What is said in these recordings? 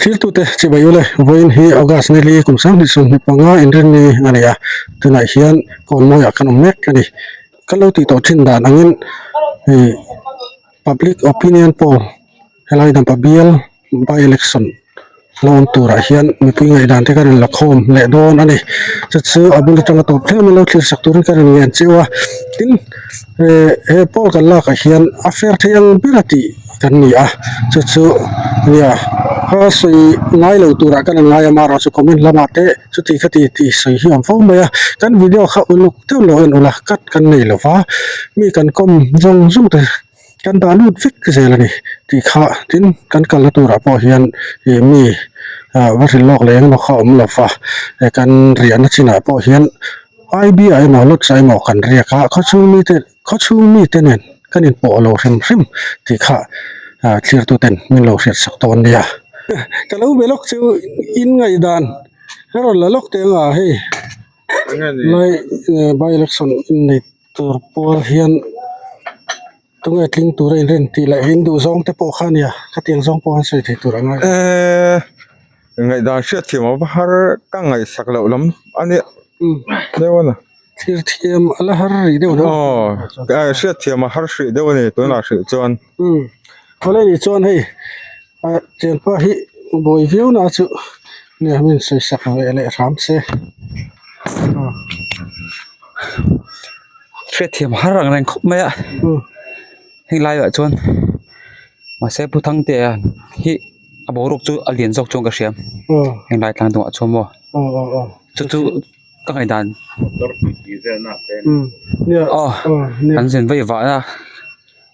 Thiltute chibai ule vawiin hi August ni li kum sanghnih 25 inrinni a ni a, tunah hian kawn mawiah kan awm mek a ni. Kan lo tih tawh thin dan angin ih public opinion poll helai dampa bial by election lo awm turah hian mipui ngaihdan te ka rawn la khawm leh dawn a ni. Chu chu a bul atanga tawp thleng an lo thlir sak turin ka rawn ngen chiu a, tin eh he poll kan lakah hian a fair thei ang ber a tih kan ni a, chu chu nia kha sawi ngai lo turah kan inngai a amaherawhchu comment lamah te chuti khati tih sawi hi a awm fo mai a, kan video kha uluk deuh lo en ula cut kan nei lo va, mi kan kawm zawng zawng te kan dah lut vek zel a ni tih kha tin kan kalna turah pawh hian ih mi ah va hrilh lawk leh engemaw kha awm lo va, kan riahna chinah pawh hian I B ah emaw lodge ah emaw kan riak a khawchhung mite khawchhung mite nen kan inpawh lo hrim hrim tih kha ah thlir tuten min lo hriat sak dawn nia. Ka lo be lawk chu in ngaihdan ka rawn la lawk teh anga hei lai by election innei tur pual hian tunge tling tura inrin tih leh in duh zawng te pawh kha ania khatiang zawng pawh an sawi thei tur anga. Eee ngaihdan hriatthiam a va har ka ngaihsak loh lam a nia deuh a ni. Thlir thiam a la har rih deuh lo. Aw hriatthiam a har hrih deuh a ni tunah hrih chuan. Umm awle ni chuan hei thianpa hi buai viau na chu nia min sawi sak ve leh hram se. Hriatthiam har ang reng khawp mai a heng laiah chuan mahse Pu Thangtea hi a boruak chu a lian zawk chuan ka hria heng lai tlang dawhah chuan maw chu chu. Ka ngaihdan aw an zin vei vah a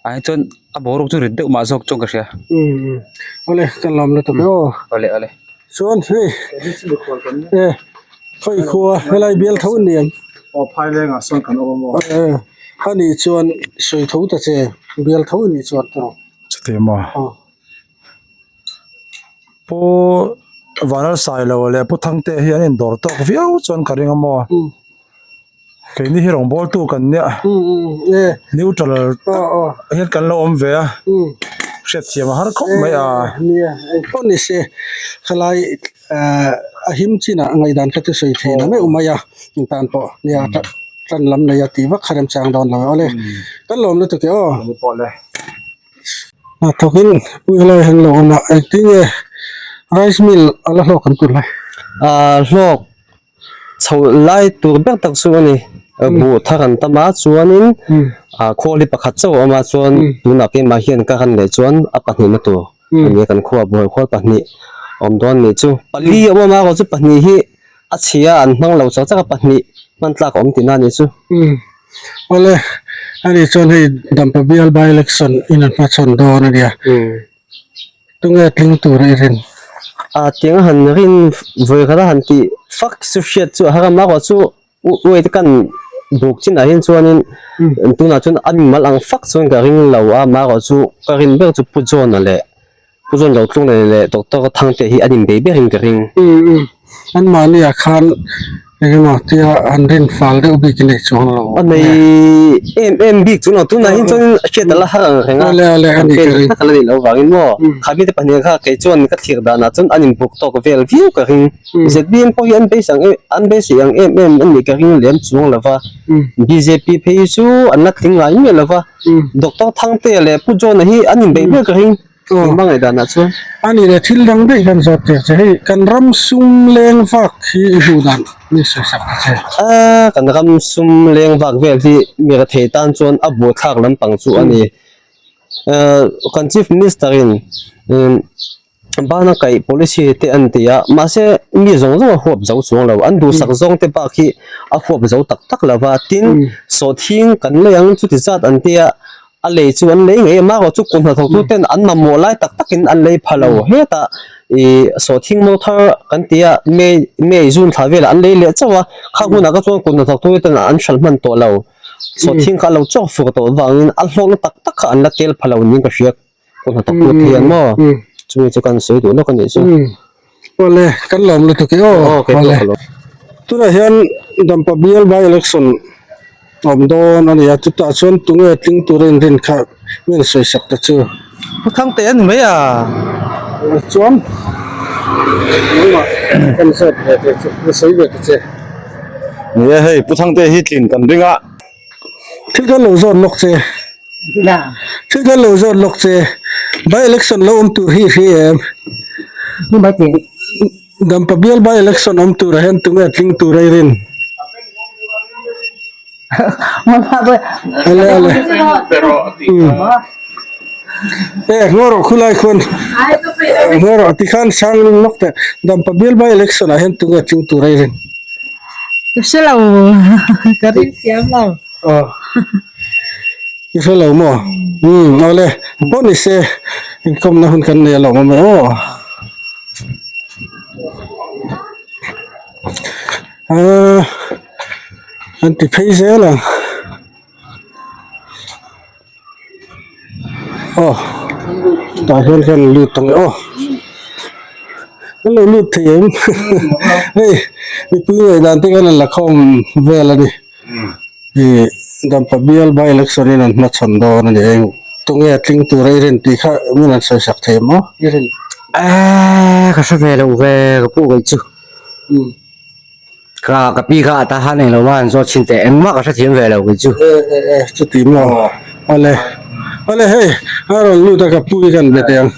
ah hi chuan a boruak chu rit deuh mah zawk chuan ka hria awle ka lam lutuk e aw awle awle chuan hei e khawi khua helai bial tho an ni em aw phaileng ah sawn kan awm a maw a nih chuan sawi tho ta che bial tho a nih chuan tawh chuti maw Pu Vanlalsailo leh Pu Thangtea hi an indawr tawk viau chuan ka ring a maw keini hi rawngbawltu kan nia neutral hian kan lo awm ve a hriatthiam a har khawp mai a. Nia engpawh ni se helai a him chinah ngaihdan kha chu sawi thei la meuh mai a intan pawh nia tan lam nei a tih vak kha remchang dawn lo e awle kan lawm lutuk e aw. Hnathawkin pui helai hian lo awm a engtin nge rice mill a la hlawk an tur lai ah hlawk chho lai tur ber tak chu a ni buh thar an tam a chuanin ah khawl hi pakhat chauh a awm a chuan tunah keimah hian ka han leh chuan a pahnihna tur a ni a kan khuaa buai khawl pahnih a awm dawn a nih chu pali a awm a erawh chu pahnih hi a chhia an hmang lo chak chak a pahnih hman tlak a awm tihna a nih chu. Awle ani chuan hei Dampa bial by election in an hmachhawn dawn a nia tunge tling tur i rin? A tiang a han rin vawi khat a han tih fak chu hriat chu a har a mahrawh chu uai te kan buk chinah hian chuanin tunah chuan a mimal ang fak chuan ka ring lo a mahrawh chu ka rin ber chu Pu John-a leh Pu John lo tlung leh leh Doctor Thangte hi an inbei berin ka ring. Umm an mahniah khan engemaw tia an rin fal deuh bik in nei chuang lo. A nei em em bik chu lo tunah hi chuan a hriat a la har ang reng a. Awle awle a ni ka ring. Ka la nih loh vangin maw kha mite pahnih kha kei chuan ka thlir danah chuan an inbuk tawk vel viau ka ring. ZPM pawh hi an base ang em an beisei ang em em an nih ka ring lem chuang lo va. Bjp phei chu an la tling ngai miah lo va. Doctor Thangtea leh Pu John-a hi an inbeih ber ka ring engmah ngaihdanah chuan. A nih leh thil dang daih kan zawt tir che hei kan ram sum leng vak hi i hmuh dan mi sawi sak ta che. A kan ram sum leng vak vel hi mi rethei tan chuan a buaithlak lampang chu a ni. Kan Chief Minister in Bana kaih policy te an ti a, mahse mi zawng zawng a huap zo chuang lo, an duhsak zawng te bak hi a huap zo tak tak lo va, tin sawhthing kan lei ang chuti zat an ti a, a lei chu an lei ngei a, mahrawh chu kut hnathawktu ten an mamawh lai tak tak in an lei pha lo, hetah ih sawhthing mo thar kan ti a, May May June thla velah an lei leh chauh a, khang hunah kha chuan kut hnathawktu ten an hralh hman tawh lo, sawhthing kha a lo chawk fur tawh avangin a hlawkna tak tak kha an la tel pha lo niin ka hria. Ka hna tak pawh thei ang maw? Chumi chu kan sawi duh lawk a nih chu. Awle, kan lawm lutuk e aw. Awle. Tunah hian Dampa bial by election awm dawn a ni a, chutah chuan tunge tling tura inrin kha min sawi sak ta chu. Pu Thangte a ni mai a. Chuan. Nangmah kan zawt ve te chu ka sawi ve ta che. Ni e hei Pu Thangte hi tlin kan ring a. Thil kan lo zawt lawk che. Thil kan lo zawt lawk che. By election lo awm tur hi i hria em? Dampa bial by election awm turah hian tunge tling tur a i rin? Ale ale. E ngaw rawh khulai khuan ngaw rawh tikhan sang lawk teh Dampa bial by election ah hian tunge tling tur a i rin? Ka hre lo ka ring thiam lo. Aw i hre lo maw? Umm awle pawh ni se inkawmna hun kan nei alawm awm e aw. Aaa an ti phei zel ang aw tah hian kan lut ang e aw kan lo lut thei em hei mipui ngaihdan te khan an la khawm vel a ni ih dampa bial by election in an hmachhawn dawn a ni eng tunge a tling tur a i rin tih kha min an sawi sak thei em aw i rin. Eee ka hre ve loh ve ka pu kei chu ka ka pi kha a ta han englo maw an zawt thin teh engmah ka hrethiam ve lo kei chu. E e e chuti maw awle awle hei a rawn lut a ka pu hi kan be teh ang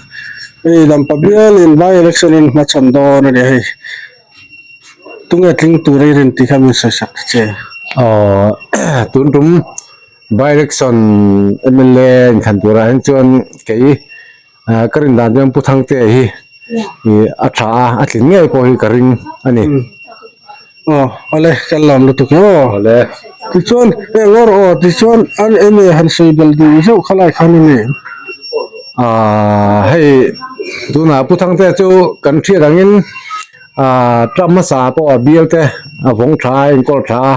hei dampa bial in by election in hmachhawn dawn a nia hei tunge tling tur a i rin tih kha min sawi sak ta che. Aw tun tum by election mla inthlan turah hian chuan kei Ah ka rin dan chuan Pu Thangtea hi ih a tha a a tlin ngei pawh hi ka ring a ni. Aw awle kan lam lutuk e aw. Awle. Tichuan eh ngawr aw tichuan an enge han sawi bel duh zeuh kha lai khan enge. Ah hei tunah Pu Thangtea chu kan hriat angin ah term hmasa pawh a bial te a vawng tha a enkawl tha a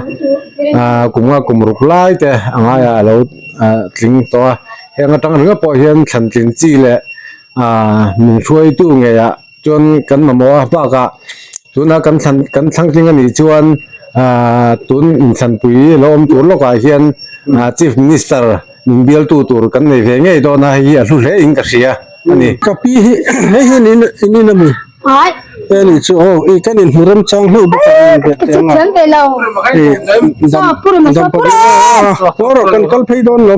ah kum nga kum ruk lai te a ngaiah a lo ah tling tawh a. Heng atang ringawt pawh hian thlan tlin chi leh aaa min hruaitu ngeiah chuan kan mamawh a bakah tuna kan thlan kan thlang tling anih chuan aaa tun inthlanpui lo awm tur lawkah hian aaa chief minister min bialtu tur kan nei ve ngei dawn a hei hi a hlu hle in ka hria a ni. Ka pi hi hei hi in in in ami? He ni chu aw i kan inhmu remchang hlauh bawk a in ve teh ang a. Dam dam pa rawh kan kal phei dawn lo.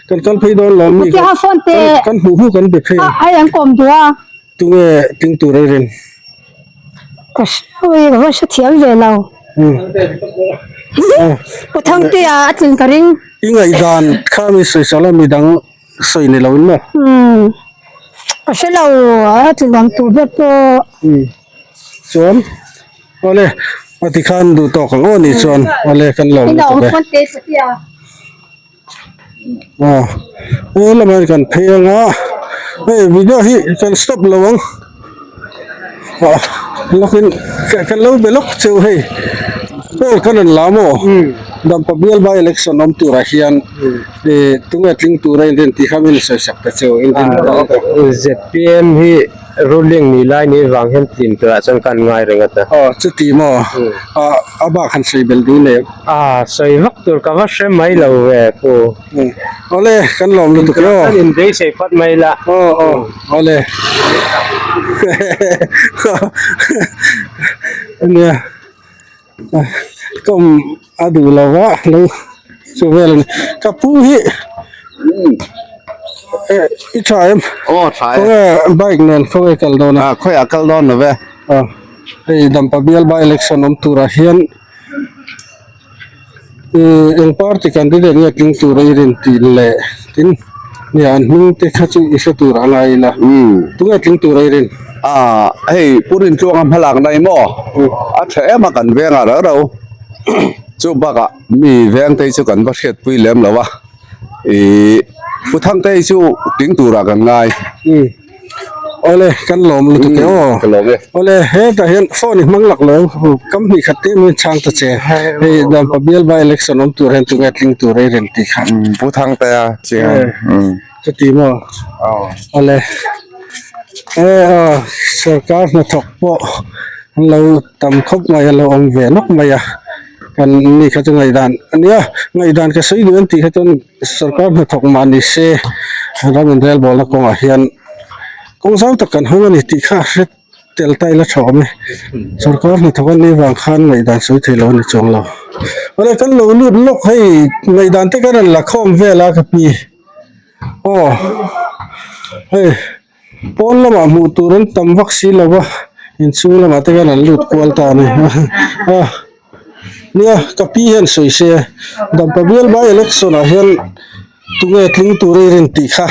Kan kal phei dawn lo mi kan kan hmuh hmuh kan be phei ang. Ai an kawm duh a. Tunge tling tur ei rin? Ka hre ka va hre thiam ve lo. Pu Thangtea a tlin ka ring. I ngaihdan kha mi sawi sawl a midang sawi ni lo in maw? Ka hre lo a tlin ang tur ber pawh. Chuan awle a tikhan duh tawk ang aw nih chuan awle kan lo lutuk e. Aw he lamah hian kan phei ang a hei video hi kan stop lo ang ah lawkin kan lo be lawk cheu hei pawl kan rawn la maw dampa bial by election awm turah hian ih tunge tling tura inrin tih kha min sawi sak ta cheu inrin zpm hi ruling ni lai ni vang hian tlin turah chuan kan ngai reng ata. Aw chuti maw ah a bak han sawi belh dun em. Ah sawi vak tur ka va hre mai lo ve pu. Awle kan lawm lutuk e aw. Kan inbeisei phawt mai la. Aw aw awle. Ania kawm a duh lo va lo chu vel a ni. Ka pu hi i tha em? Aw tha e. Khawnge bike nen khawnge kal dawn a? Ah khawiah kal dawn lo ve. Aw hei Dampa bial by election awm turah hian Ih eng party candidate nge tling tur a i rin tih leh tin nia an hming te kha chu i hre tur a ngai ila tunge tling tur a i rin? Ah hei Pu Rintluanga hmalak na i maw a tha em a kan veng ah rau rau chu bakah mi veng te hi chu kan va hriatpui lem lo a ih Pu Thangte hi chu tling turah kan ngai. Awle kan lawm lutuk e aw. Ka lawm e. Awle hetah hian phone i hmang lak lo kam hnih khat te min chhang ta che. Hei Dampa bial by election awm tur hian tunge tling tur ei rem tih kha. Pu Thangtea chiang. Chuti maw? Awle e aw sorkar hnathawk pawh an lo tam khawp mai a lo awm ve nawk mai a. Kan ni kha chu ngaihdan ania ngaihdan ka sawi duh an tih kha chuan Sorkar hnathawk mah ni se ram inrelbawlna kawngah hian kawng zau tak kan hawng a ni tih kha a hre. tel ta ila tha awm e sorkar hnathawk an nih vang khan ngaihdan sawi thei lo a ni chuang lo awle kan lo lut lawk hei ngaihdan te kan rawn la khawm vel a ka pi aw hei pawn lamah hmuh tur an tam vak si lo va inchhung lamah te khan an lut kual ta a ni a nia ka pi hian sawi se dampa bial by election ah hian. Tunge tling tur i rin tih kha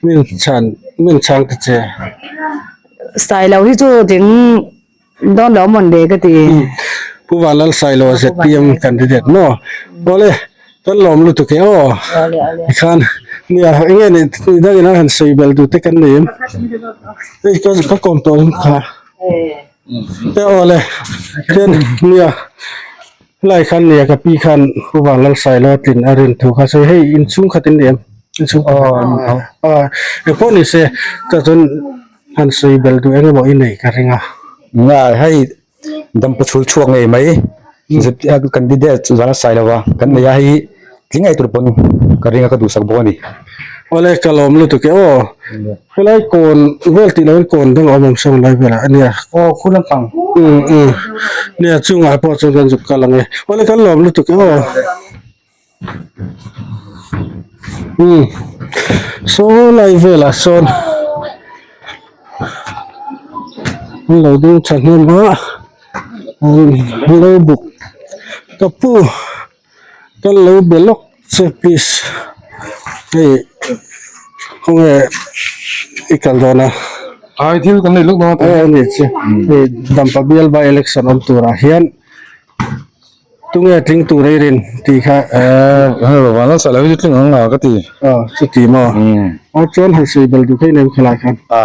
min chhan min chhang ta che. Sailo hi chu tling dawn lo mawn ve ka ti. Pu Vanlal Sailo ZPM candidate maw? Awle kan lawm lutuk e aw. Tikhan nia enge ni dangin a han sawi bel duh te kan nei em? Hei ka ka kawm tawh em kha. E awle ten nia. Helai khan nia ka pi khan Pu Vanlalsailo tlin a rin thu kha sawi hei inchhung khat in ni em inchhung khat aw engpawh ni se chah chuan han sawi bel duh eng emaw i nei ka ring a. Nia hei dampa chhul chhuak ngei mai zpm candidate Vanlalsailo a kan nei a hei tling ngei tur pawn ka ring a ka duhsak bawk a ni. Awle ka lawm lutuk e aw. Helai kawn vel tih loin kawn dang a awm ang sawn lai velah a nia. Aw khu lampang. Um um nia chungah pawh chuan kan zuk kal ang e. Awle kan lawm lutuk e aw. Um saw lai velah sawn an lo ding tha hnem a an lo buk ka pu. Kan lo be lawk che please hei khawnge i kal dawn a ai thil kan nei lawk dawn a ani che hei dampa bial by election awm turah hian tunge tling tur ei rin tih kha eh van a sala hi tling ang a ka ti a chuti maw a chuan han sawi bel duh phei nem khelai khan a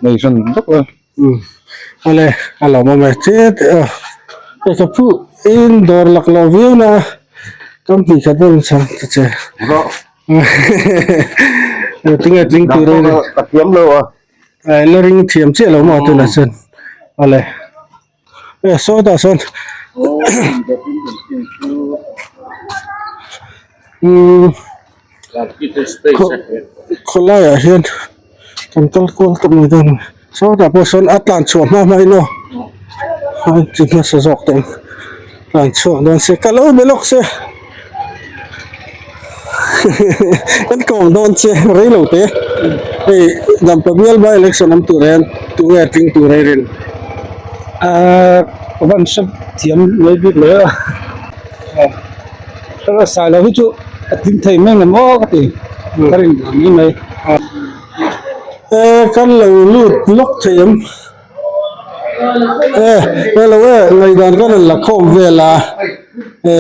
nei hran vak la. Umm awle a lo awm e chet e aw hei ka phu in dawr lak loh viau na a kam hnih khat vel chang ta che hehe tinge tling tur a ka thiam lo a a la ring thiam chiah lo maw tunah chuan awle e sawtah sawn umm khawlaiah hian kan kal kual tawp mai dawn a ni. Sawtah pawh sawn a tlan chhuah hma hma in aw a ti hmasa zawk tawh ang tlan chhuak dawn se ka lo be lawk se kan kawm dawn che rei lo te hei dampa bial by election awm tur hian tunge tling tur ei rin ahh ka van hre thiam mai bik lo a sai lo hi chu a tling thei mai ang aw ka ti ka rin dan mai mai. E kan lo lut lawk thei em e hello e ngaihdan kan rawn la khawm vel a e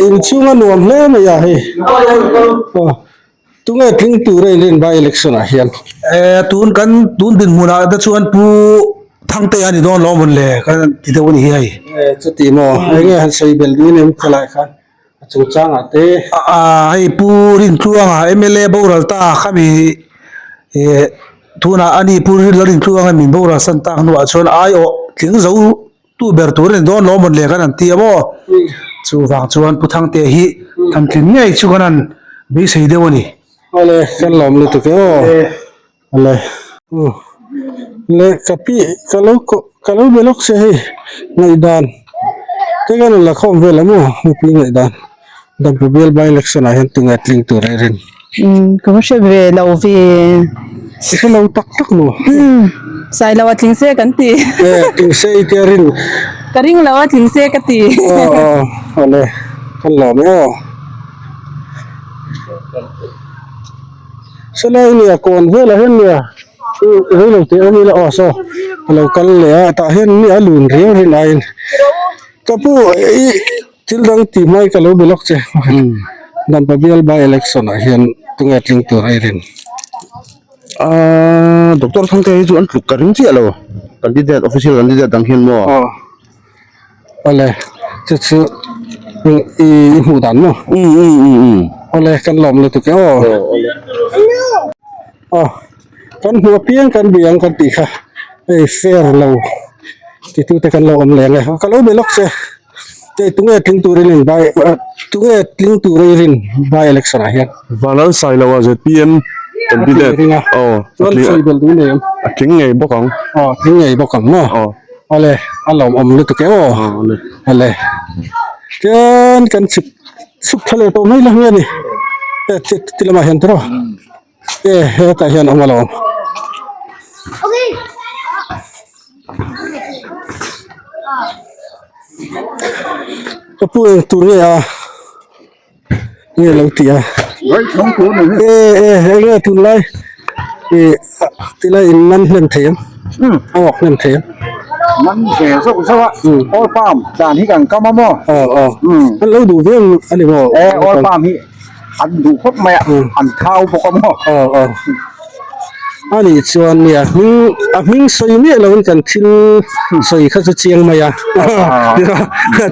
inchhung a nuam hle mai a hei aw tunge tling tur a inrin by election ah hian e tun kan tun dinhmun ah te chuan pu Thangtea a ni dawn lo mawn le kan ti deuh a ni hi hei e chuti maw enge han sawi belh duh in em khawlai khan. A chungchangah te. Aaa hei Pu Rintluanga mla boral ta khami eh tunah ani Pu Rintluanga min boral san tak hnuah chuan aiawh tling zo tu ber tur a ni dawn lo mawn le kan han ti a maw chuvang chuan Pu Thangtea hi than tlin ngei chu kan han beisei deuh a ni. Awle kan lawm lutuk e aw. Awle uh le ka pi ka lo koh ka lo be lawk se hei ngaihdan te ka rawn la khawm vel a maw mipui ngaihdan dampa bial by election ah hian tunge tling tur a i rin. Umm ka va hre ve lo ve. I hre lo tak tak maw? Umm sailo a tling se kan ti. E tling se i tia rin. Ka ring lo a tling se ka ti. Aw aw awle kan lawm e aw. Sawlai nia kawn velah hian nia rei lo teh awm ila aw saw a lo kal leh a tah hian mi a lun riau rin aiin ka pu ih thil dang tih hmai ka lo be lawk che dampa bial by election ah hian tunge tling tur a i rin aaa doctor Thangte hi chu an tluk ka ring chiah lo candidate official candidate dang hian maw aw awle chu chu i hmuh dan maw awle kan lawm lutuk e aw aw kan hmuh apiang kan bih ang kan tih kha hei fair lo ti tu te kan lo awm leh ang e ka lo be lawk che hei tunge tling turin in by tunge tling turin by election ah hian Vanlalsailoa zpm. Candidate ring a aw chuan sawi belh duh nei ang a tling ngei bawk ang aw tling ngei bawk ang maw aw awle a lawmawm lutuk e aw awle chuan kan chhuk chhuk thla leh tawh mai la nge ni e ti lamah hian tiraw e hetah hian awm alawm. Ka pu eng tur nge a. Nge lo ti a e e enge tunlai e tilai in man hnem thei ang a awk hnem thei ang man ve zawk zawk a oil palm dan hi kan kam a maw aw aw an lo duh viau a ni maw e oil palm hi an duh khawp mai a an thau bawk a maw aw aw a nih chuan nia hming a hming sawi miah lo in kan thil sawi kha chu chiang mai a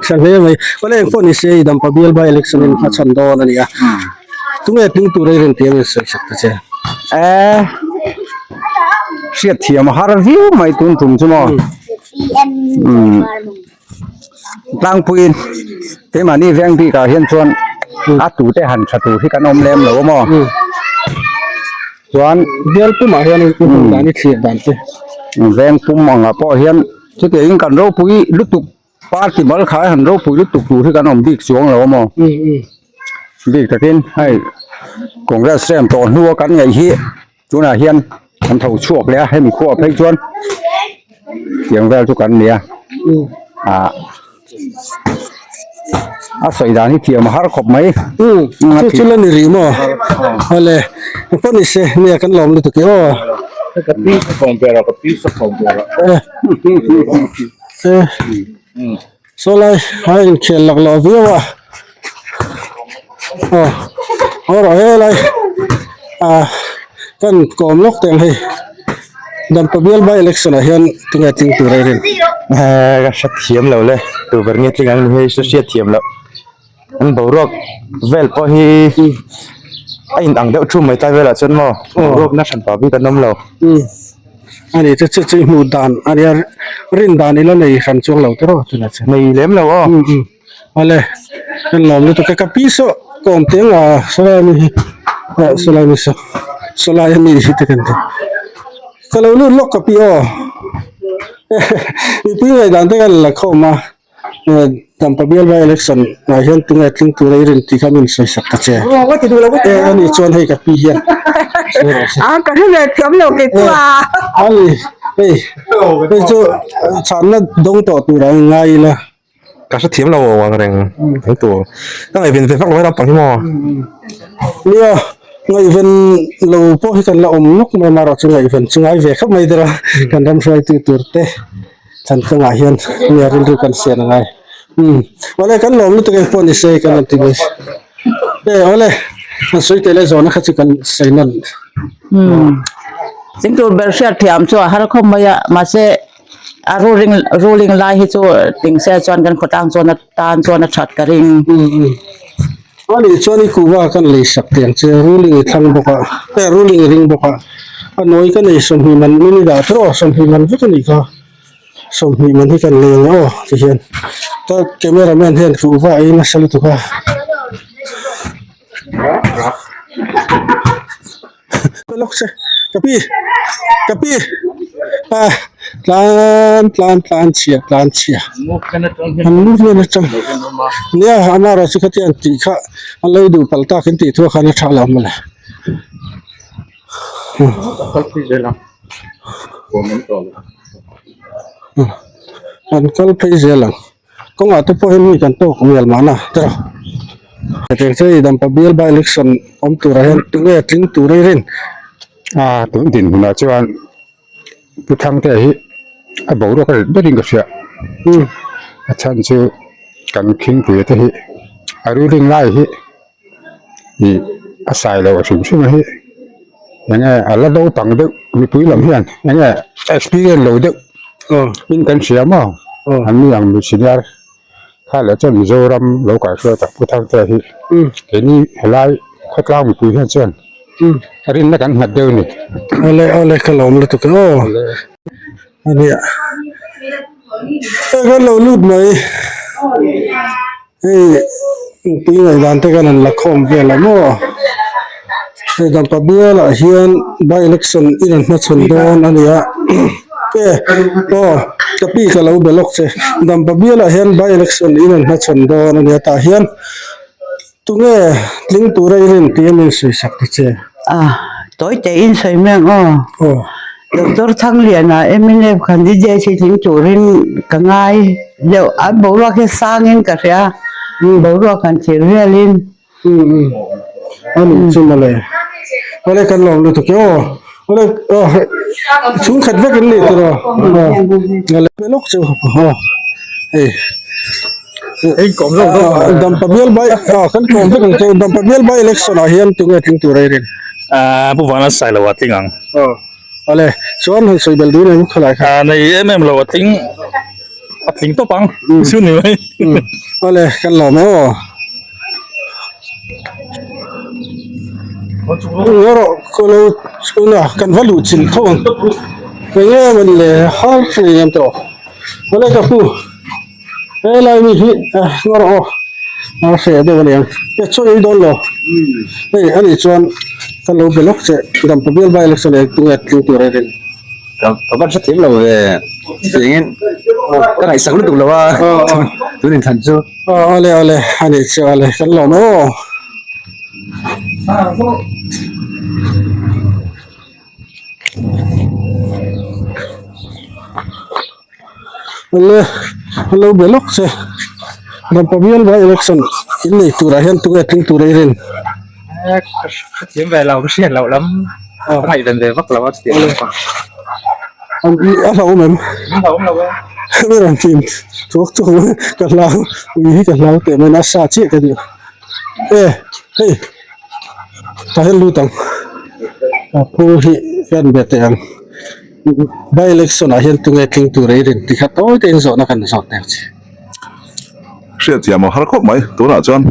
tha hle mai awle eng pawh ni se i dampa bial by election in a chhan dawn a ni a tunge tling tur ei reng tih a sawi sak ta che e hriat thiam a har viau mai tun tum chu maw tlangpuiin keimahni veng bikah hian chuan a tute han tha tur hi kan awm lem lo a maw chuan bial pumah hian i hmuh dan i thlir dan te veng pum angah pawh hian chutiangin kan ropui lutuk party bal kha han ropui lutuk tur hi kan awm bik chuang lo a maw bik takin hei congress rem tawh hnua kan ngaih hi. Tunah hian an tho chhuak leh a hemi khuaah phei chuan tiang vel chu kan ni a ah a sawi dan hi thiam a har khawp mai chu chu la ni rih maw awle pawh ni se nia kan lawm lutuk e aw ka pi khawm ber a ka pi sa khawm ber a e saw lai a inkhel laklawh viau a aw aw rawh helai ah kan kawm lawk teh ang hei Dampa bial by election ah hian tinge tling tur a rin eh ka hre thiam lo le tu ber nge tling ang ni hei hriat thiam loh an boruak vel pawh hi a in ang deuh thu mai tlai velah chuan maw boruak na hran pah bik an awm lo. Ani chu chu chu hmuh dan a nia rin dan ila nei hran chuang lo tiraw tunah chuan. Nei lem lo aw. Um um awle kan lawm lutuk e ka pi saw kawm te anga sawlai ami hi ah sawlai ami saw sawlai ami hi te kan ti ka lo lut lawk ka pi aw mipui ngaihdan te kan la khawm a. Dampa bial by election ah hian tunge tling tur a i rin tih kha min sawi sak ta che. E ani chuan hei ka pi hian sawi rawh se. A ka hre ve thiam lo kei chu a. Ani hei hei chu chhanna dawng tawh tur ang ngai ila. Ka hre thiam lo ang reng ang tur. Ka ngaihven ve vak lo naupang hi maw. Nia ngaihven lo pawh hi kan la awm nawk mai amaherawhchu ngaihven chu ngai ve khawp mai der a kan ram hruaitu tur te. Thlan kawngah hian nge rilru kan sian angai umm awle kan lawm lutuk e pawh ni se kan rawn ti mai e awle kan sawi teh leh zawhna kha chu kan sawi nawn umm thing tur ber hriat thiam chu a har khawp mai a mahse a ruling ruling lai hi chu tling se chuan kan khawtlang chuan a tan chuan a that ka ring umm umm ani chuan i kuhva kan lei sak tiang che ruling i thlang bawk a e ruling i ring bawk a. A nawi ka nei 20 man min i dah tawh aw 20 man vek a nih kha 20 man hi kan lei ang aw ti hian ka camera man hian fuh va ei nasa lutuk a lawk se ka pi ka pi ah tlan tlan tlan chhia tlan chhia an movement atang nia amaherawhchu chu khatiang tih kha an lo duh palh tak in tih thu khan a tha lo mawle. An kal phei zel ang kawngah te pawh hian mi kan tawk mial mahna tiraw hetiang chu hei dampa bial by election awm turah hian tunge tling tur i rin a tun dinhmunah chuan pu Thangtea hi a boruak a rit berin ka hria a chhan chu kan khingpuia te hi a ruling lai hi. Ih a sai loh a hrim hrim a hi eng nge a la naupang deuh mipui lam hian eng nge experience lo deuh in kan hria maw an ni ang mi senior kha leh chuan Mizoram lo kaihhruai tak Pu Thangtea hi keini helai khawtlang mipui hian chuan a rinna kan nghat deuh a ni. Awle awle ka lawm lutuk e aw ania hei kan lo lut mai. Hei tui ngaih dan te kan han la khawm vel a maw. Hei Dampa bialah hian by election in an hmachhawn dawn a ni a e aw ka pi ka lo be lawk che Dampa bialah hian by election in an hmachhawn dawn a ni a tah hian tunge tling tura i rin tih a min sawi sak ta che. A tawi tein sawi mai ang aw. Aw. Doctor Thangliana mnf candidate hi tling turin ka ngai deuh an boruak hi sangin ka hria boruak han thlir velin. Ani chu mawle mawle kan lawm lutuk e aw mawle aw chhungkhat vek an ni tiraw aw mawle pe lawk chu aw hei Dampa bial by aw kan kawm vek ang chu Dampa bial by election ah hian tunge tling tur a i rin Pu Vana Sailoa tling ang aw mawle chuan han sawi belh dun em khawlai kha nei em em lo a tling A tling tawp ang chu ni mai. Awle kan lawm e aw. Ngarawh ka lo chhun a kan va luh chilh tho ang. Eng nge maw ni le har hrei em tawh. Awle ka pu helai mi hi ngarawh aw a hreh deuh a ni ang. E chaw ei dawn lo. Hei a nih chuan ka lo be lawk che Dampa bial by election eng tunge tling tur a rin. Ka van hrethiam lo ve tiin ka ngaihsak lutuk lo a tun inthlan chu. Aw awle awle a nih chu awle kan lawm e aw. Awle a lo be lawk che Dampa bial by election in nei turah hian tunge tling tur a i rin. Hrethiam ve lo ka hriat loh lam ka ngaihven ve vak lo a chutiang lam a hlauhawm em a hlauhawm lo e mi rawn tim thuak thuak mai ka hlau ui hi ka hlau teh mai a sa chiah ka duh e hei tah hian lut ang a pu hi ka en ve teh ang by election ah hian tunge tling tur a i rin tikha tawi te in zawhna kan zawt teh ang che. Hriatthiam a har khawp mai tunah chuan.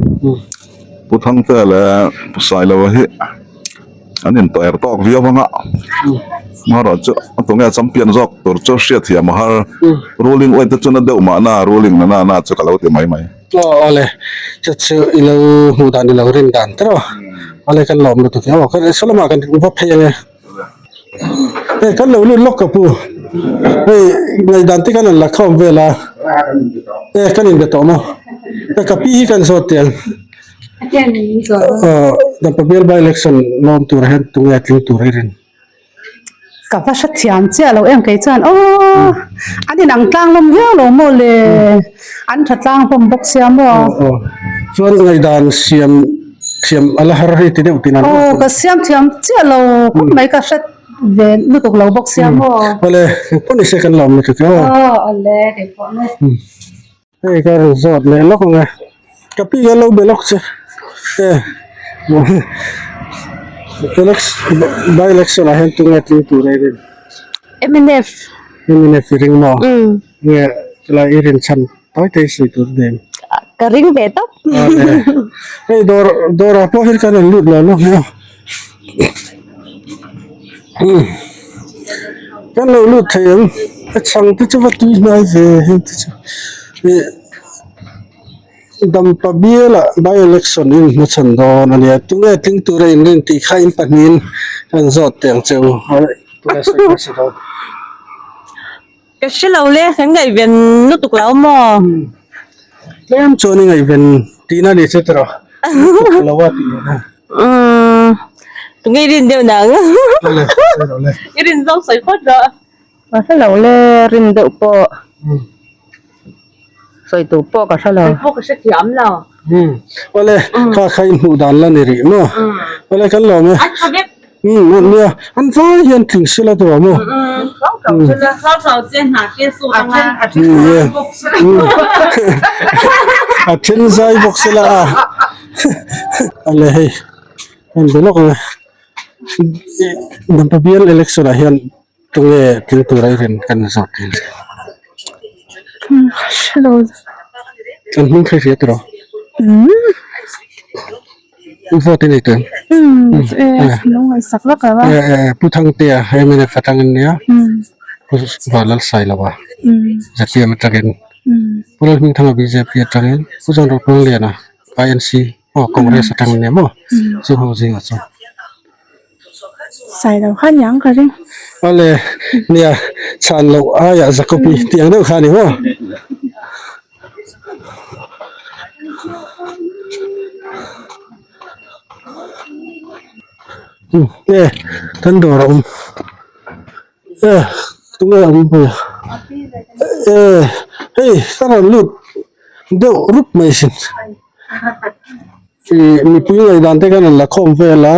Pu Thangte leh Pu Sailoa hi an intair tawk viau ang a, amaherawhchu a tunge champion zawk tur chu hriatthiam a har, ruling weight te chu na deuh mahna ruling na na na chu ka lo ti mai mai. Aw awle chu chu i lo hmuh dan i lo rin dan te rawh awle kan lawm lutuk e aw saw lamah kan va phei ang e hei kan lo lut lawk ka pu hei ngaihdan te kan han la khawm vel a e kan inbe tawh maw ka pi hi kan zawt teh ang aw Dampa bial by election lawm tur ah hian tunge tling tur i rin. Ka va hrethiam chiah lo em kei chuan aw an inang tlang lawm viau lo maw le an tha tlang hlawm bawk sia maw. Aw chuan ngaihdan siam thiam a la har hei ti deuh tin an Aw ka siam thiam chiah lo khawp mai ka hre ve lutuk lo bawk sia maw. Awle engpawh ni se kan lawm lutuk e aw. Aw awle keipawh ne. Hei ka rawn zawt leh lawk ang e ka pi hian lo be lawk che e by election ah hian tunge tling tur a i rin mnf mnf i ring maw nge chulai i rin chhan tawi te i sawi tur a ni em ka ring ve tawp hei dawr dawr ah pawh hian kan rawn lut lo lawk nia Kan lo lut thei ang a chhang te chu va tui hnai ve heng te chu ih Dampa bialah by election in hmachhawn dawn a nia tunge tling tura in rin tih kha in pahnihin kan zawt teh ang che u tunge sawi hmasa dawn. Ka hre lo le kan ngaihven lutuk lo maw? Tlem chuan i ngaihven tihna ni che tiraw lutuk lo a tih na. Umm tunge i rin deuh nang? Awle sawi rawh le. I rin zawng sawi phawt rawh. Ka hre lo le rin deuh pawh sawi tur pawh ka hre lo. Kei pawh ka hre thiam lo. Umm awle kha kha i hmuh dan la ni rih maw? Awle kan lawm e. A tha vek. Umm nia an vai hian tling sila tur a maw. A then zai bawk sila a ale hei heng be lawk ang e Dampa bial election ah hian tunge tling tura i rin kan zawt thin an hming kha i hria tiraw. Vote i nei tawh em? Pu Thangtea MNF atangin nia Pu Vanlalsailova ZPM atangin Pu Lalhmingthanga bjp atangin Pu Zawnrotluangliana INC aw Congress atangin nia maw chu ho zingah chuan. Sailo kha niang ka ring. Awle nia chhan loh aiah Jacob-i tih ang deuh kha a ni maw? E kan dawr a awm e tunge a awm hmel e hei ka rawn lut deuh rup mai sin. Ih mipui ngaihdan te khan an la khawm vel a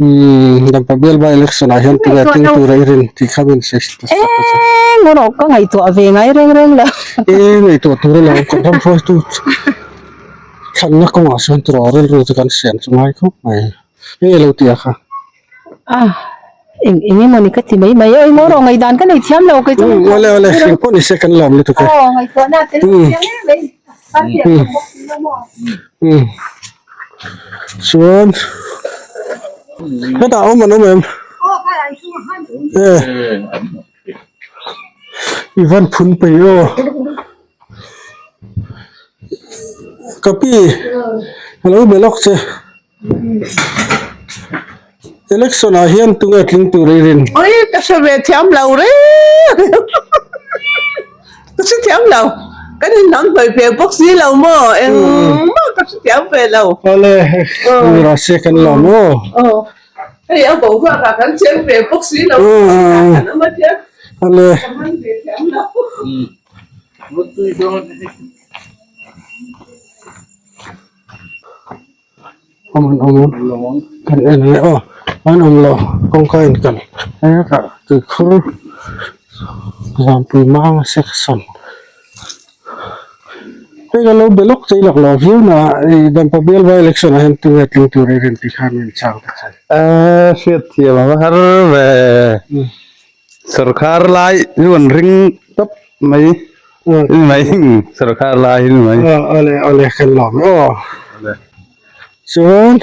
umm Dampa bial by election ah hian tunge tling tur a i rin tih kha min sawi ta sak ta che. Eng erawh ka ngaihtuah ve ngai reng reng lo. E ngaihtuah tur alo kan ram hruaitu thlanna kawngah sawn turaw rilru chu kan siam chu ngai khawp mai. Enge lo tih a kha? A eng eng emawni ka ti mai mai a eng erawh ngaihdan ka nei thiam lo kei chu. Umm awle awle eng pawh ni se kan lawm lutuk e. Aw ngaihtuahna a tel lo chiang em mai party a awm bawk si lo maw. Umm chuan hetah awm an awm em? E i van phun peih aw ka pi a lo be lawk che. Election ah hian tunge tling tur i rin? Oi ka hre ve thiam lo reng ka hre thiam lo kan in hnam hnawih ve bawk si lo maw engmah ka hre thiam ve lo. Awle hei rah se kan lawm aw. Aw hei a boruak ah kan cheng ve bawk si lo kan awm a tia. Awle. Ka man ve thiam lo. Awm an awm kan en leh aw an awm lo kawngka in kalh hetah tuikhur zampui mang section hei ka lo be lawk chei lak lo viau na ih dampa bial vai election ah hian tunge tling tur i rin tih khan min chang ta che. Eee hriat thiam a va har ve Sorkar lai chu an ring tawp mai ni mai sorkar lai hi ni mai. Awle awle kan lawm e aw chuan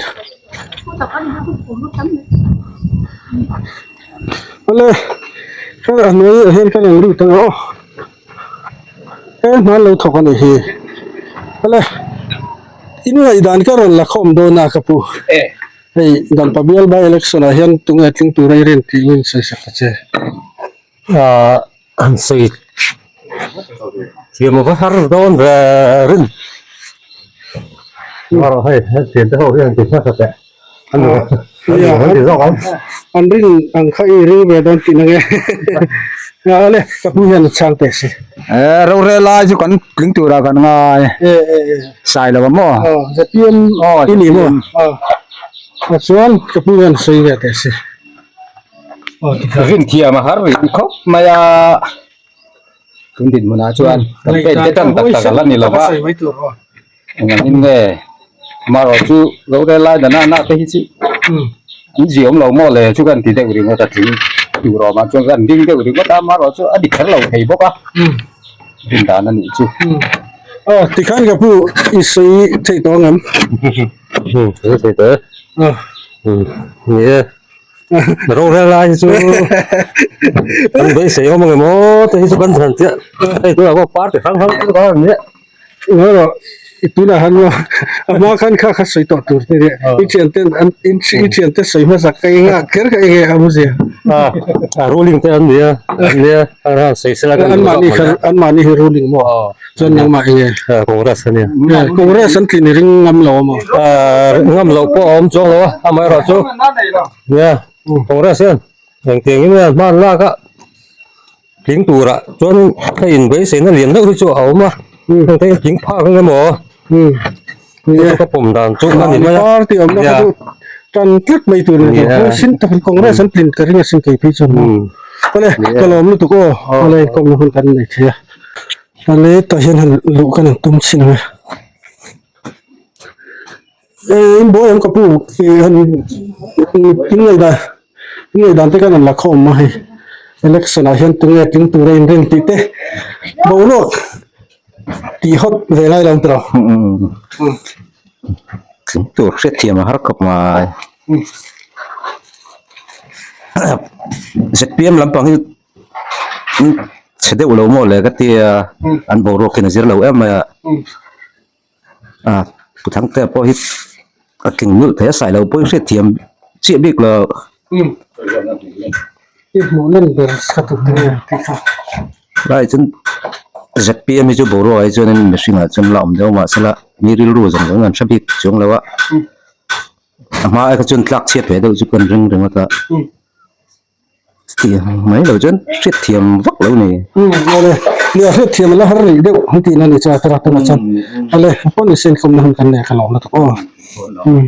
awle a hnuai ah hian ka rawn lut ang aw he hna lo thawk a nih hi awle in ngaihdan ka rawn la khawm dawn a ka pu. Hei Dampa bial by election ah hian tunge tling tur a i rin tih min sawi sak ta che. Ahh han sawi thiam ava har dawn ve rin. Erawh hei thian te ho hian ti hmasa teh an ti zawk ang. An rin ang kha i ring ve dawn tih na nge. Awle ka pu hian a chhang teh si. Eh rorel lai chu kan tling turah kan ngai. Sai lo a maw? Aw ZPM i ni maw? Aw chuan ka pu hian sawi ve teh si. Rin thiam a har rih khawp mai a tun dinhmunah chuan campaign te tan tak tak a la ni lo va engangin nge amaherawh chu rorel lai dan a na te hi chu an ziawm lo maw le chu kan ti deuh ringawt a tling tur awmah chuan kan ding deuh ringawt a amaherawh chu a dik kher lo thei bawk a rin dan a nih chu. Aw tikhan ka pu i sawi theih tawh ang em? Sawi theih tawh e. Ni e. Rorel lai hi chu an beisei awm ang em aw te hi chu kan chhan chiah hei tunah pawh party hrang hrang chu kan nia. Ngaw i tunah han maw a hma khan kha kha sawi tawh tur te nia i thian ten an i thian te sawi hmasa ka enga kher ka enge a awmzia. A ruling te an nia an nia an sawi sela kan an mahni kha an mahni hi ruling maw chuan nangmah enge Congress ania Congress an tlin i ring ngam lo a maw. Ngam loh pawh a awm chuang lo a amaherawhchu nia Congress hian engtiangin nge an hman lak a. Tling turah chuan ka inbeisei na lian deuh hi chu a awm a, heng te hi tling phak ang emaw chu ka pawm dan chu a ni mai a. Party awmna kha chu tan tlat mai tur a ni a, sin tak Congress an tlin ka ring asin kei phei chuan maw. Awle ka lawm lutuk aw, awle kawmna hun kan nei thei a, awle tah hian han luh kan han tum chhin ang e. Eng buai ang ka pu han in ngaihdan in ngaihdan te khan an la khawm a hei election ah hian tunge tling tur a inrin tih te boruak tih hawt ve lai lo ang tiraw. Tling tur hriatthiam a har khawp mai zpm lampang hi chhe deuh lo maw le ka tia an boruak hian a zir lo em mai a. A pu Thangtea pawh hi a tling nulh thei a sailo pawhin hriatthiam chiah bik lo. I hmuh len ber kha tu te nge tih kha. Lai chuan zpm hi chu boruak ah hi chuanin mihringah chuan la awm deuh mahsela mi rilru zawng zawng an hre bik chuang lo a a hma ai kha chuan tlak chhiat ve deuh chu kan ring ringawt a chutiang mai lo chuan hriatthiam vak lo ni. Umm awle nia hriatthiam a la har rih deuh an tihna ni chuan tara tunah chuan awle pawh ni sen khawmna hun kan nei a ka lawm lutuk aw umm.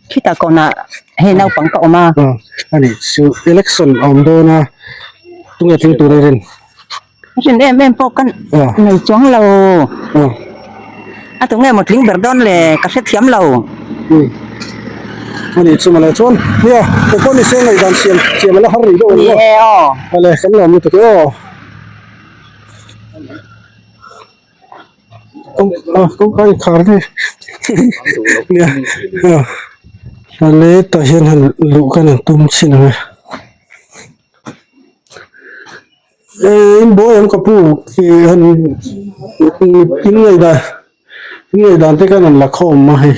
Khitah kawnah hei naupang ka awm a. Ani chu election a awm dawn a tunge tling tur a rin. Rin em em pawh ka nei chuang lo. A tunge maw tling ber dawn le ka hrethiam lo. Ani chu mawle chuan nia kei pawh ni se ngaihdan siam siam a la har rih deuh a ni maw. Ni e aw. Awle kan lawm lutuk e aw. Kawngka inkhar hi nia awle tah hian han luh khan an tum chhin ang e. Eh in buai ang ka pu tih han in ngaihdan in ngaihdan te khan an la khawm a hei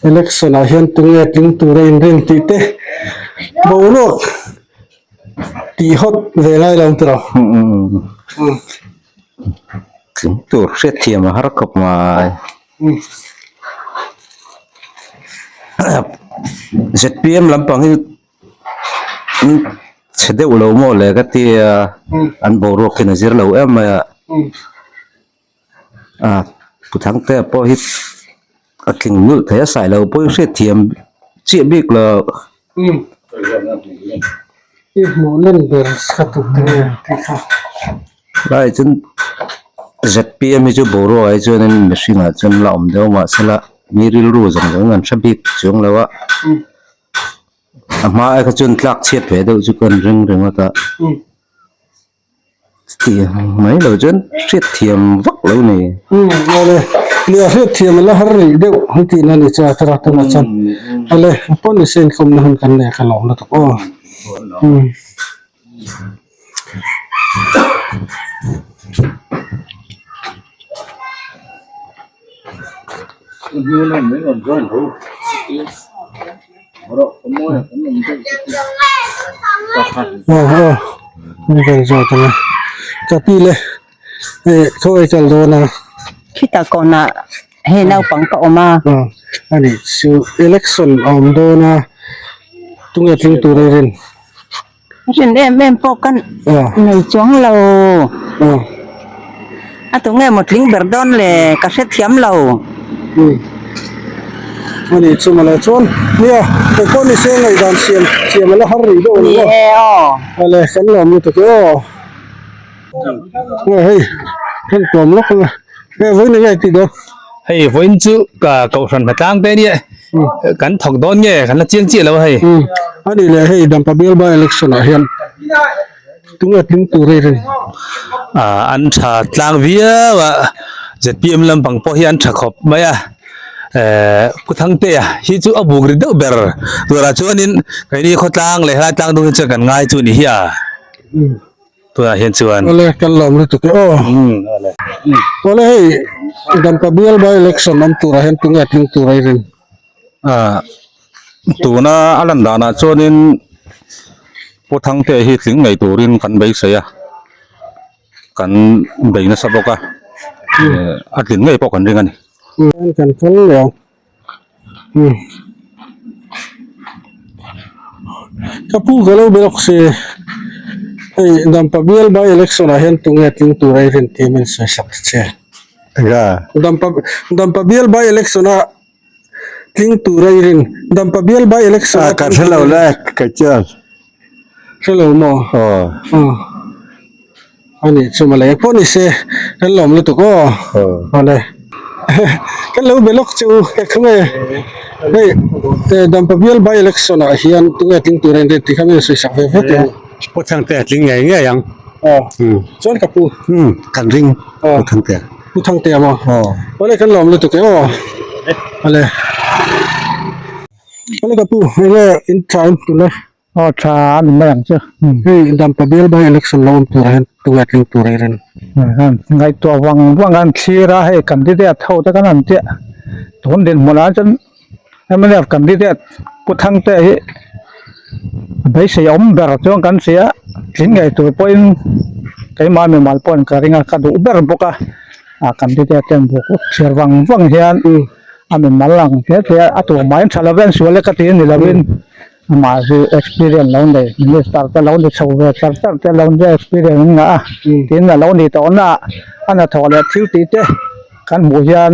election ah hian tunge tling tur a inrin tih te boruak tih hawt ve lai lo ang tiraw. Tling tur hriatthiam a har khawp mai. Zpm lampang hi. Chhe deuh lo maw le ka tia an boruak hian a zir lo em mai a a pu Thangtea pawh hi a tling nulh thei a sailo pawh hi hriatthiam chiah bik lo. Lai chuan zpm hi chu boruak ah hi chuanin mihringah chuan la awm deuh mahsela mi rilru zawng zawng an hre bik chuang lo a. A hma ai kha chuan tlak chhiat ve deuh chu kan ring ringawt a chutiang mai lo chuan hriatthiam vak lo ni. Umm awle nia hriatthiam a la har rih deuh an tihna ni chuan tara tunah chuan awle pawh ni se inkhawmna hun kan nei a ka lawm lutuk aw umm. Khitah kawnah hei naupang ka awm a. Ani chu election a awm dawn a tunge tling tur a rin. Rin em em pawh ka nei chuang lo. A tunge maw tling ber dawn le ka hrethiam lo. Ani chu mawle chuan nia kei pawh ni se ngaihdan siam siam a la har rih deuh a ni maw. Ni e aw. Awle kan lawm lutuk e aw. Aw hei kan tlawm lawk ang a hei vawiin enge tih dawn. Hei vawiin chu ka kohhran hnatlang te ania kan thawk dawn nge kan la chiang chiah lo a hei. Ani leh hei Dampa bial by election ah hian tunge tling tur hi rin. Ah an tha tlang viau a zpm lampang pawh hi an tha khawp mai a eh Pu Thangtea hi chu a buk ri deuh ber turah chuanin keini khawtlang leh helai tlang dung hi chuan kan ngai chu a ni hi a. Tunah hian chuan. Awle kan lawm lutuk e aw. Awle hei Dampa bial by election awm turah hian tunge tling tur a i rin? Ah tuna a lan danah chuanin Pu Thangtea hi tling ngei turin kan beisei a, kan bei nasa bawk a, a tlin ngei pawh kan ring a ni. Kan kal leh ang. Ka pu ka lo be lawk se hei Dampa bial by election ah hian tunge tling tur a i rin tih min sawi sak ta che. Engah? Dampa Dampa bial by election a tling tur a i rin Dampa bial by election a Ka hre lo le ka chian. Hre lo maw? Aw. Aw. Ani chu mawle pawh ni se kan lawm lutuk aw. Awle. Kan lo be lawk chu ka khaw e. Hei Dampa bial by election ah hian tunge tling tur a inrin tih kha min sawi sak ve ve teh ang. Pu Thangtea tling ngei ngei ang. Aw. Chuan ka pu. Kan ring Pu Thangtea. Pu Thangtea maw? Awle kan lawm lutuk e aw. Awle. Awle ka pu enge in tha em tuna? Aw tha a ni mai ang chu. Hei Dampa bial by election lo awm turah hian tunge tling tur ei rin? Ngaihtuah vang vang an thlir a hei candidate ho te kan han tia tun dinhmunah chuan mnf candidate Pu Thangte hi a beisei awm ber chuan kan hria tling ngei tur pawhin keimah mimal pawhin ka ring a ka duh ber bawk a a candidate ten buk chhiar vang vang hian a mimal ang hle hle a a tur mahin tha lovin sual e ka ti a ni lovin. Amah hi experience lo nei minister te lo ni chho ve char char te lo nia experience an ngah a tin a lo ni tawh na a hnathawh leh thil tih te kan hmuh hian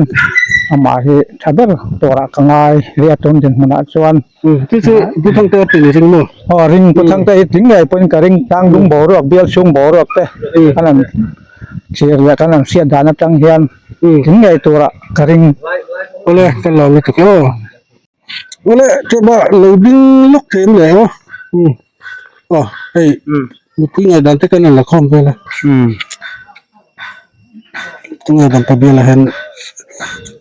amah hi tha ber turah ka ngai ria tun dinhmunah chuan Chu chu Pu Thangte a tling ring maw? Aw ring Pu Thangte hi tling ngei pawhin ka ring tlang dung boruak bial chhung boruak te kan han thlir leh kan han hriat dan atang hian tling ngei turah ka ring. Awle ka lo lutuk e aw. Awle chawhmah lo ding lawk thei em le aw aw hei mipui ngaihdan te kan rawn la khawm vel a tunge dampa bialah hian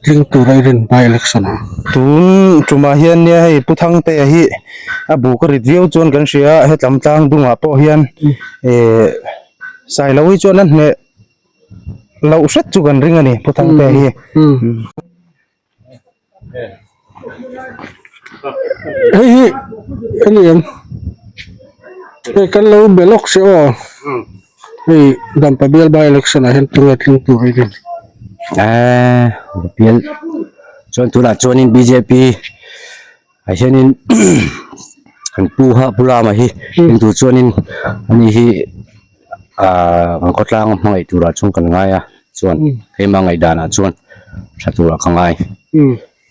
tling tur a i rin by election ah. Tun tumah hian nia hei Pu Thangtea hi a buk a rit viau chuan kan hria a hetlam tlang dungah pawh hian eh Sailo hi chuan a hneh loh hret chu kan ring a ni Pu Thangtea hi. Hei hi a ni em hei kan lo be lawk se aw hei dampa bial by election ah hian tunge tling tur hi ni eee bial chuan tunah chuanin bjp ah hianin kan pu ha pu lama hi eng tur chuanin ani hi ahh kan khawtlang hmangaih turah chuan kan ngai a chuan keimah ngaihdanah chuan tha turah ka ngai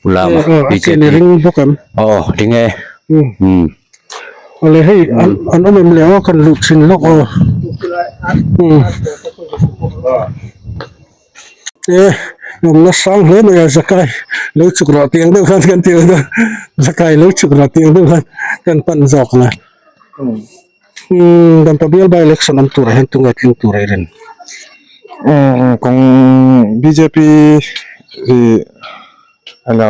pu lama bjp aw ring e umm awle hei an an awm em le aw kan luh thin lawk aw umm e awmna hrang hle mai a zakai lo chuk rawh tiang deuh khan kan ti a zakai lo chuk rawh tiang deuh khan kan pan zawk ang a. Umm Dampa bial by election awm turah hian tunge tling tur a i rin? Umm kawng bjp hi alo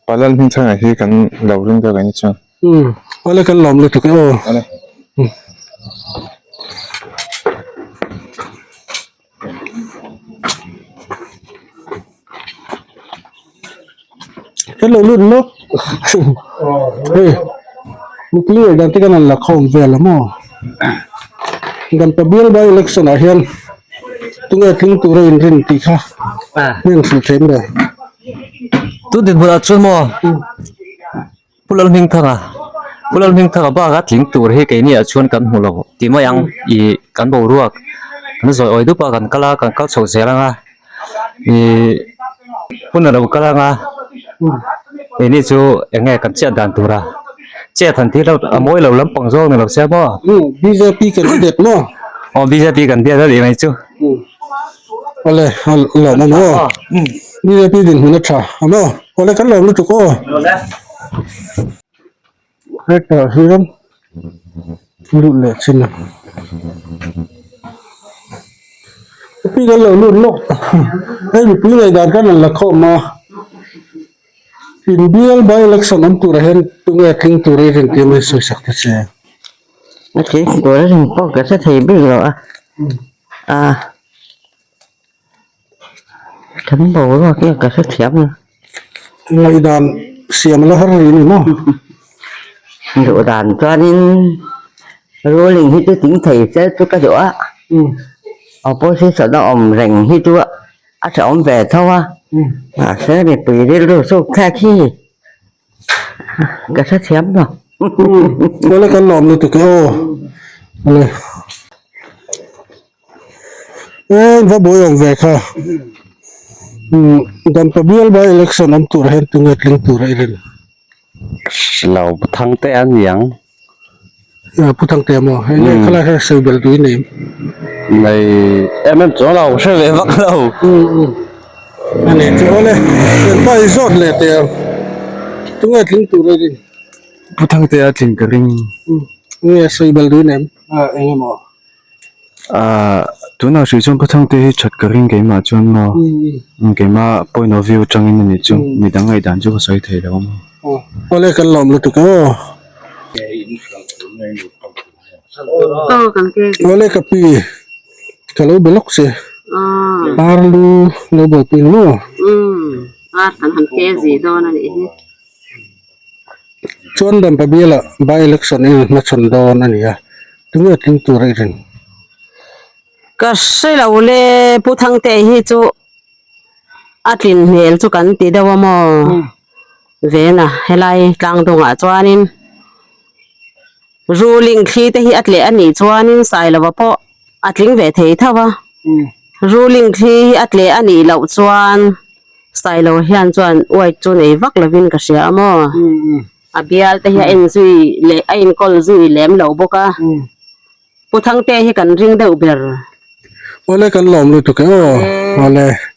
Palal hmingthanga hi kan lo ring deuh ang chuan. Umm awle kan lawm lutuk e aw. Awle. Kan lo lut lawk hei nupui leh dan te kan han la khawm vel a maw Dampa bial by election ah hian tunge tling tura inrin tih kha heng hrilh theih maw Tun dinhmunah chuan maw Pu Lalhmingthanga Pu Lalhmingthanga bak a tling tur hi keini ah chuan kan hmu lo tih mai ang ih kan boruak kan zawi awi dup a kan kal a kan kal chho zel ang a ih hun a lo kal ang a keini chu eng nge kan chiat dan tur a chet han tih loh a mawi lo lampang zawk ni lo se maw bjp kan diat maw aw bjp kan diat a nih mai chu awle a lawm a maw bjp dinhmun a tha a maw awle kan lawm lutuk aw hetah hian lut leh chin a mipui kan lo lut lawk hei mipui ngaihdan kan rawn la khawm a inbial by election awm turah hian tunge tling tur i rin tir mai sawi sak ta che. A tling tur a rin pawh ka hre thei bik lo a a kan boruak hi ka hrethiam lo. Ngaihdan siam la har rih a ni maw? Duh dan chuanin ruling hi chu tling thei se chu ka duh a, opposition a awm reng hi chu a hrehawm ve tho a, mahse mipui rilru suk thlak hi Ka hrethiam lo. Awle kan lawm lutuk e aw. Awle. E va buai awm ve kha. Um Dampa bial by election awm tur hian tunge tling tur a i rin? Lo Pu Thangtea a ni ang. Pu Thangtea maw? Hei nge khalai kha sawi belh duh i nei em? Nei em em chuang lo, hre ve vak lo. A ni chu awle, thianpa i zawt leh teh ang. Tunge tling tur a rin? Pu Thangtea tling ka ring. Nge sawi belh duh i nei em? Eng emaw? Tunah hrih chuan Pu Thangtea hi that ka ring keimah chuan maw? Keimah point of view atangin a nih chu, midang ngaihdan chu ka sawi thei lo a maw? Awle kan lawm lutuk e aw. Awle ka pi ka lo be lawk che. Ar lu lo buaipui ang maw? Ar kan han ke zi dawn a nih hi. Chuan Dampa bialah by election in hmachhawn dawn a ni a, tunge tling tur a i rin? Ka hre lo le Pu Thangte hi chu a tlin hmel chu kan ti deuh a maw Vena helai tlang dawngah chuanin ruling thli te hi a tleh a nih chuanin Sailova pawh a tling ve thei tho a ruling thli hi a tleh a nih loh chuan Sailova hian chuan uaih chu nei vak lovin ka hria a maw a bial te hi a enzui leh a inkawl zui lem lo bawk a. Pu Thangte hi kan ring deuh ber. Awle kan lawm lutuk e aw. Awle.